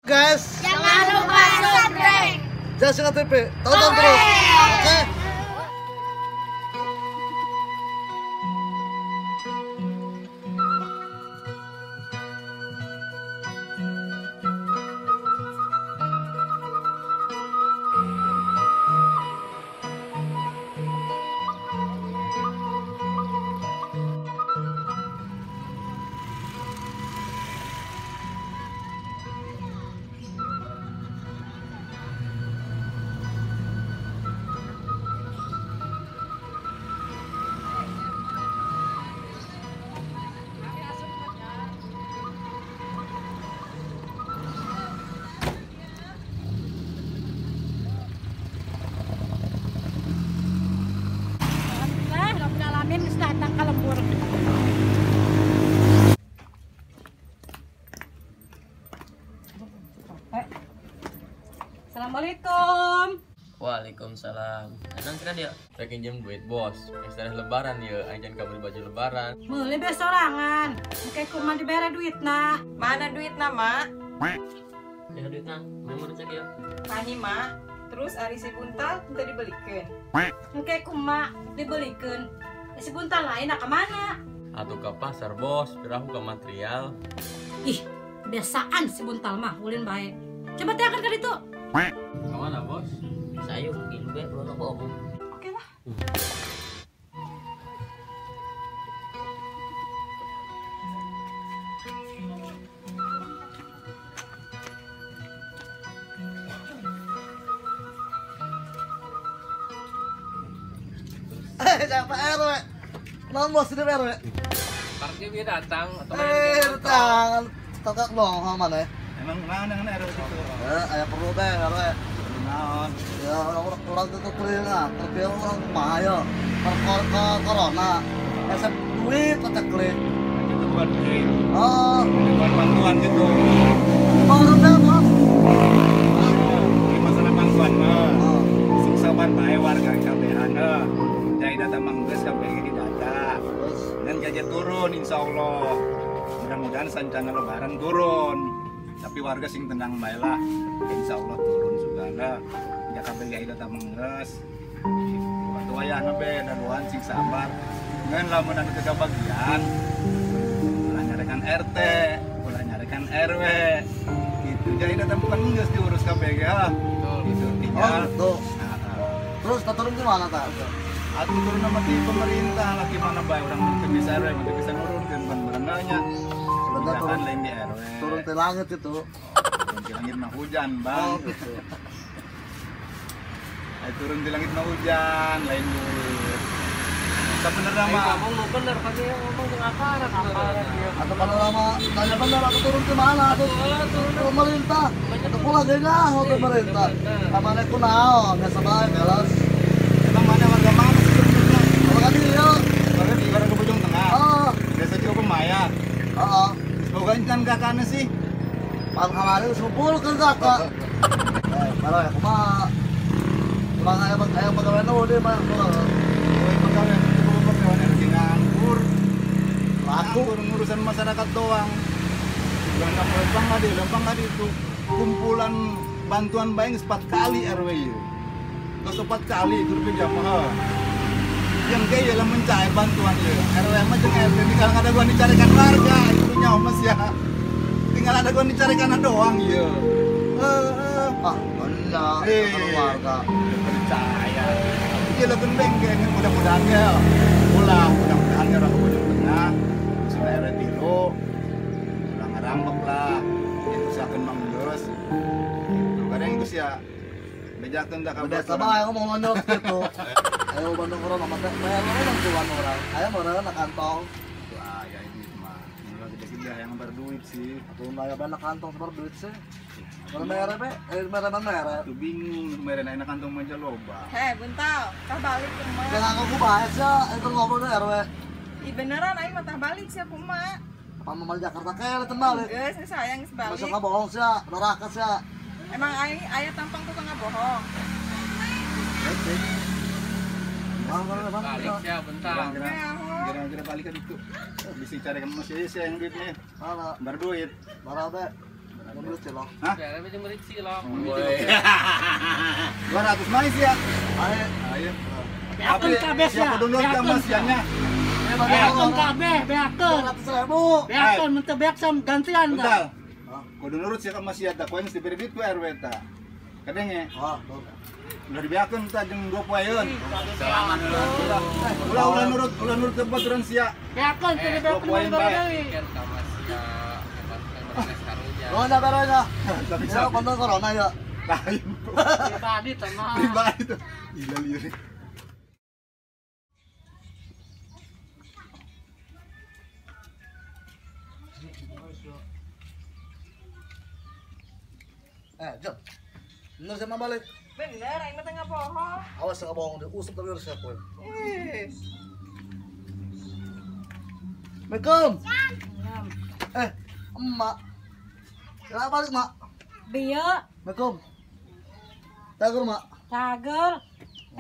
Guys, jangan lupa subscribe. Jasinga TV, tonton terus. Oke. Datang ke lembur. Assalamualaikum. Waalaikumsalam. Tenang kira dia. Rek nginjem duit bos. Geus lebaran ieu, aing jangan kabeli baju lebaran. Meuli be sorangan. Engke kumaha dibere duitna? Mana duitna, Mak? Ya duitna, memang cek ya. Pani, Mak. Terus ari si buntal teu dibelikeun. Engke kumaha dibelikeun? Si buntal lain ke mana? Atau ke pasar bos, pirahu ke material. Ih, kebiasaan si buntal mah, ulin baik. Coba teakan ke itu. Ke mana bos? Sayu, ilu be, belum aku omong. Oke lah. Siapa RW? Naon bos ini RW? Parkir dia datang atau datang. Tokak dong sama mana ya? Emang naon dengan RW itu? Aya perlu teh RW. Naon? Ya orang itu terpilih, terpilih orang kumaha ya. Corona. Esep duit keceklik. Itu bukan duit. Oh, bukan bantuan gitu. Mau udah, Bos. Ini masalah bantuan mah. Sing sabar bae warga kabehan. Jadi data mangges kabeh di data. Dan gaji turun insya Allah. Mudah-mudahan sancana lebaran turun. Tapi warga sing tenang bae lah. Insya Allah turun sugana. Ya kabeh gaji data mangges. Gitu. Atuh aya be daruan sing sabar. Ngan lamun anu teu kabagian. Ulah nyarekan RT, ulah nyarekan RW. Gitu. Jadi data bukan geus diurus kabeh ya. Gitu. Tinggal. Oh, terus turun gimana tak? Aku turun sama di pemerintah lah gimana bae orang teu bisa RW, teu bisa nurunkeun bantuannya. Sebentar turun lain di RW. Turun ke langit itu. Turun di langit mah hujan, Bang. Oh, gitu. Turun di langit mah hujan, lain duit. Sebenarnya mah ngomong lu bener pasti ngomong dengan aparat. Atau kalau lama tanya bener aku turun ke mana? Aku turun pemerintah. Atau pulang aja ke pemerintah. Kamane ku naon, geus bae beres. Emang mana warga mana sih sebenarnya? Warga di ieu. Warga di warga Bojong Tengah. Heeh. Desa Cikopemaya. Heeh. Semoga encan kakaknya sih. Pan kamari ngumpulkeun kakak. Baru ya kumaha. Kumaha aya pegawai nu di mah. Pegawai itu pegawai energi nganggur. Laku urusan masyarakat doang. Lempang nggak di itu kumpulan bantuan bae 4 kali RW ieu. Terus 4 kali itu jamaah. Yang kayak lah mencair bantuan ya. RW mah jeung RT tinggal ada gua dicarikan warga itu nyawa mas ya. Tinggal ada gua dicarikan doang ya. Ah, benar. Warga percaya. Iya lah bengkeng mudah-mudahan ya. Ulah mudah-mudahan ya orang Bojong Tengah sudah RW 3 ulah ngarambek lah. Itu sakeun manggeus. Gitu. Kadang itu sih ya. Bejakeun da ka bos. Sama aya ngomong nonyot gitu. Ayo Bandung corona mah teh bantuan orang. Aya meureun na kantong. Wah, ya itu mah. Murah gede-gede yang berduit sih. Atuh aya banyak kantong berduit sih. Mere be, mere mere. Tuh bingung mere na kantong mah loba. Heh, buntal, tah balik kumaha. Jangan aku bae sia, itu ngobrol deh RW. Ih beneran aing mah tah balik sia kumaha. Apa mau Jakarta kele teu balik. Geus sayang geus balik. Masuk bohong sia, neraka sia. Emang aing aya tampang tukang ngabohong. Balik sia bentar. Kira-kira balik kan itu. Bisa carikan manusia sih yang duitnya. Mana? Berduit. Mana be? Menurut cilok. Hah? Biar merit cilok. 200 mais ya. Ayo. Ayo. Beakeun kabeh sia. Siapa dulu ka masiannya? Beakeun kabeh, beakeun. 200.000. Beakeun mun teu beak sam gantian dah. Kudu nurut sia ka masiat da koin diberi duit ku RW ta. Kadenge. Oh, udah dibeakeun ta jeung 2 poeun. Salaman dulu. Ulah ulah nurut, ulah nurut ke baturan sia. Beakeun teu dibeakeun mun deui. Kan ka masia Corona corona. Ya kontol corona ya. Lain. Pribadi teh mah. Pribadi tuh. Gila lirik. Jom. Bener sama balik. Bener, aing mah teh ngabohong. Awas enggak bohong deh, usep tapi harus siap. Ih. Assalamualaikum. Emak. Kenapa balik, Mak? Bieu. Assalamualaikum. Cager, Mak. Cager.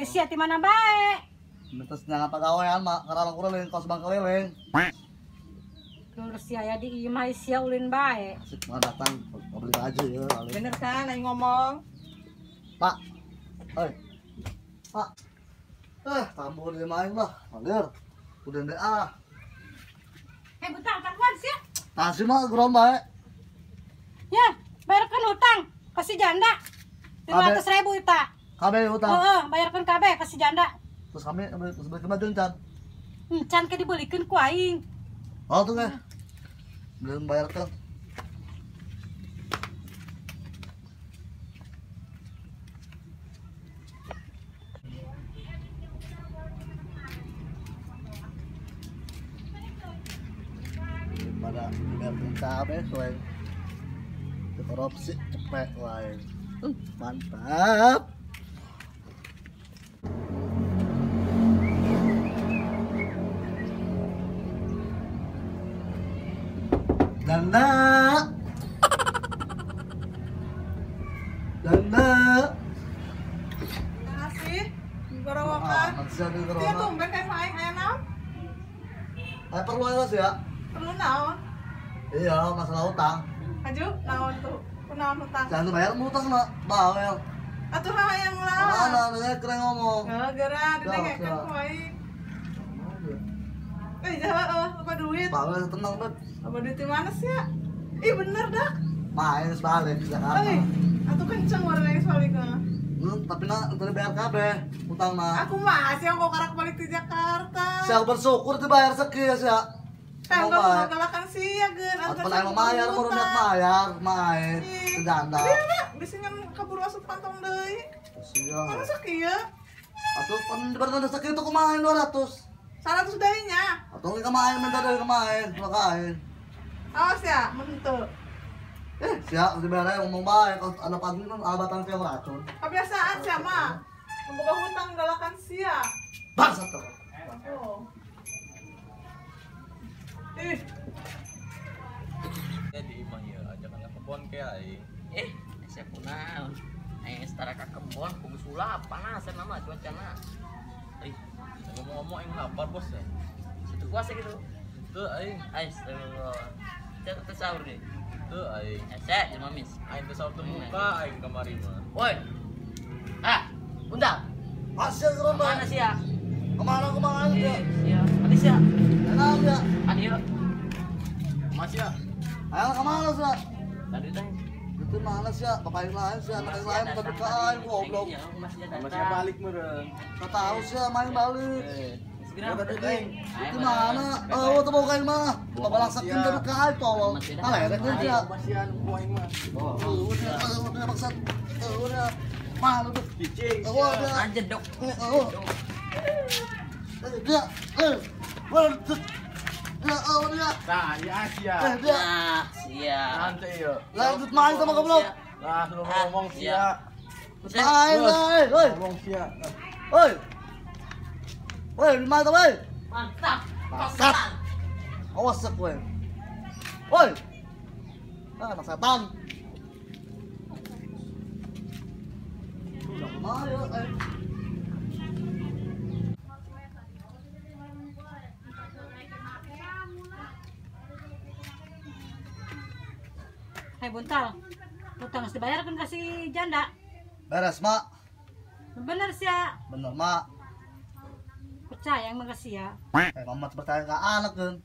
Sia ti mana bae? Minta senang apa gawean, Mak. Karena keliling, kos bang keliling. Keur sia ya di imah sia ulin bae. Asik mah datang, mau beli baju ya. Bener kan aing ngomong? Pak. Oi. Pak. Tambur di main lah. Halir. Udah ndek ah. Bentar, tangguan sia. Tah sih mah gerom bae. Ya, bayarkan hutang kasih janda. 500.000 eta. Kabeh hutang. Heeh, bayarkan kabeh kasih janda. Terus kami terus beli kemana can? Can ke dibelikeun ku aing. Oh tuh kan. Belum bayarkan. Pada bayarkan kabeh soe. Korupsi cepet lain. Mantap. Danda. Danda. Makasih. Gorowokan. Dia tumben kayak aing aya naon? Aya perlu aya sih ya? Perlu naon? Iya, masalah utang. Aju, naon tuh? Kunaon hutang? Jangan bayar utang nak, bawel. Atuh hayang lah. Mana, mana keren ngomong. Heeh, geura didengekeun ku aing. Jaha, lupa duit. Bawel tenang, Bet. Apa duit di mana sih ya? Ih, bener dah. Main sebalik di Jakarta. Euy, atuh kenceng warna geus balik mah. Tapi nak tadi bayar kabeh utang mah. Aku masih yang kok karak balik di Jakarta. Siapa bersyukur dibayar sekian sih ya. Enggak galakan sih ya geun. Atuh emang bayar baru niat bayar, main. Janda. Bisa ngan kabur masuk kantong deui. Sia. Mana sakieu? Atuh pan bertanda sakieu tuh kumaha 200. 100 deui nya. Atuh kemain minta deui kemain, makain. Awas ya, mun henteu. Sia dibayar ngomong bae, ada pagi kan alabatan kayak racun. Kebiasaan sia mah. Membuka hutang galakan sia. Bangsat tuh. Oh. Ih. Di imah ya, ajakan ke kebon kayak aing. Sia kunaon? Aing setara ka kebon kudu sulap panas nama cuacana. Ngomong-ngomong aing lapar bos ya. Situ puasa gitu. Teu aing. Astagfirullah. Teu sahur deh. Teu aing. Ese jelema mis. Aing teu sahur teu muka aing kamari mah. Woi. Ah, undang. Hasil gerom Mana sia? Kemana kemana dia? Sia. Adi sia. Enak ya. Adi yuk. Mas ya. Ayo kemana sih? Tadi teh. Itu mana sih ya? Bapak yang lain sih, anak yang lain tapi ke aing goblok. Masih balik meureun. Enggak tahu sih main balik. Itu mana? Oh, tuh bawa kain mana? Bawa laksakin tapi ke aing tolong. Kalerek nih ya. Kasihan gua aing mah. Oh, udah bangsat. Udah. Mana tuh? Cicing. Anjir dok. Oh. Dia. Wah, dia, oh dia. Nah, ya sia. Dia. Nah, sia. Nanti ya. Lanjut main sama goblok. Nah, sebelum ngomong sia. Main, main, woi. Ngomong sia. Woi. Woi, main tuh, woi. Mantap. Bangsat. Awas kowe. Woi. Ah, anak setan. Udah kemana ya? Hai Buntal. Utang harus dibayar kan kasih janda. Beres, Mak. Bener sih ya. Bener, Mak. Percaya yang makasih ya. Mama percaya ke anak kan.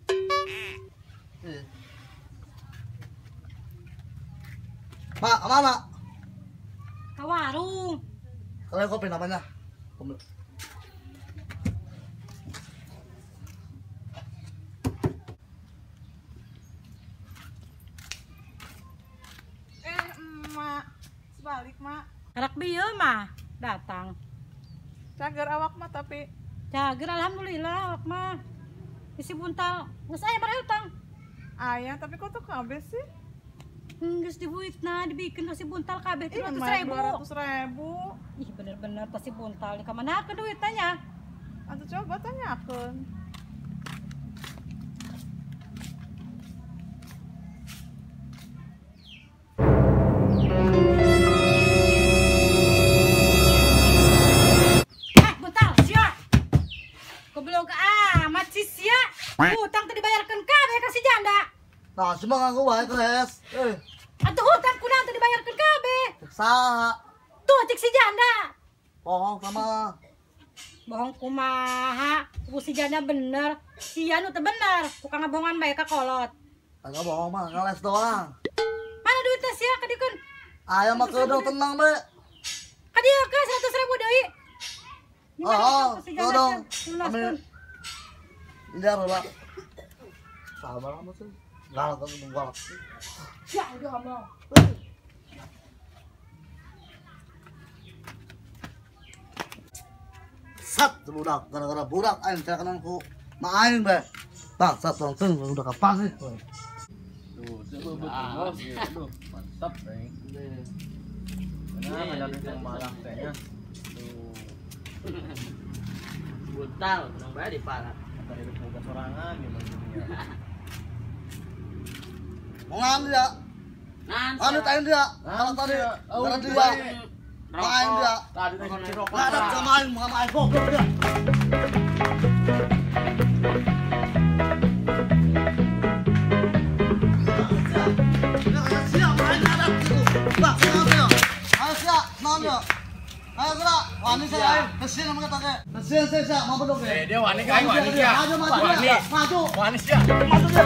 Mak, kemana? Ke warung. Kalian kopi namanya. Mak, sebalik mak. Karak bieu mah datang. Cager awak mah tapi. Cager alhamdulillah awak mah. Isi buntal, geus aya bare utang. Aya, tapi kok tuh kabeh sih? Geus dibuitna dibikin ka si buntal kabeh 300.000. 200.000. Ih bener-bener tas si buntal di kamanakeun duitnya? Atuh coba tanyakeun. Buntal, sia. Goblok amat sih sia. Hutang teu dibayarkeun kabeh ka si janda. Nah, si mah ngaku wae keres. Atuh hutang kunaon teu dibayarkeun kabeh? Saha? Tuh cik si janda. Bohong sama. Bohong kumaha? Ku si janda bener. Sia nu teu bener. Tukang ngabohongan bae ka kolot. Kagak bohong mah, ngeles doang. Mana duitnya sia kadikeun? Aya mah keudeuh tenang be. Ka dieu ke 100.000 deui. Oh, dong. Amin. Liar lah. Sabar amat sih. Galak kan galak. Ya udah ngomong. Sat budak gara-gara budak aing teh ku ma aing be. Bangsat langsung udah kapan sih. Tuh, tuh, mantap aing. Nah, ada yang malah tehnya. Tuh. Buntal, nang bae diparat. Kata hidup muka sorangan gimana dunia. Mau dia. Anu tayin dia. Kalau tadi gara dia. Main dia. Tadi teh rokok. Ngadap sama aing, sama aing goblok dia. Siap, main ngadap gitu. Bang, ayo. Ayo siap, naon yo. Ayo gerak, wani saya aing, kesian sama kita ke. Kesian saya siap, mau bedok ya. Dia wani ka aing, wani sia. Maju, maju dia. Maju. Wani sia. Maju dia.